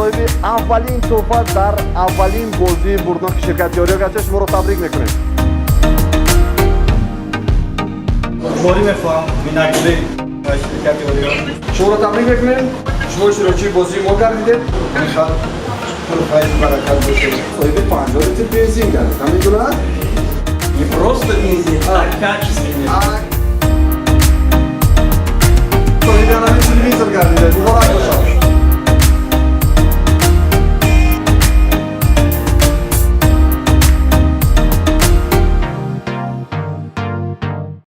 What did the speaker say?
Соҳиби аввалин тӯҳфа дар аввалин бозии бурдноки ширкати Ориё гашта, шуморо табрик мекунем. Бурдборӣ мехоҳам, миннатдорӣ аз ширкати Ориё. Шуморо табрик мекунем, шумо иштирокчии бозии мо гардидед. Мехоҳам пурфайзу баракат бошед. Соҳиби 50 литр бензин гардид, ҳамин гуна аст? Не просто бензин, а качественный.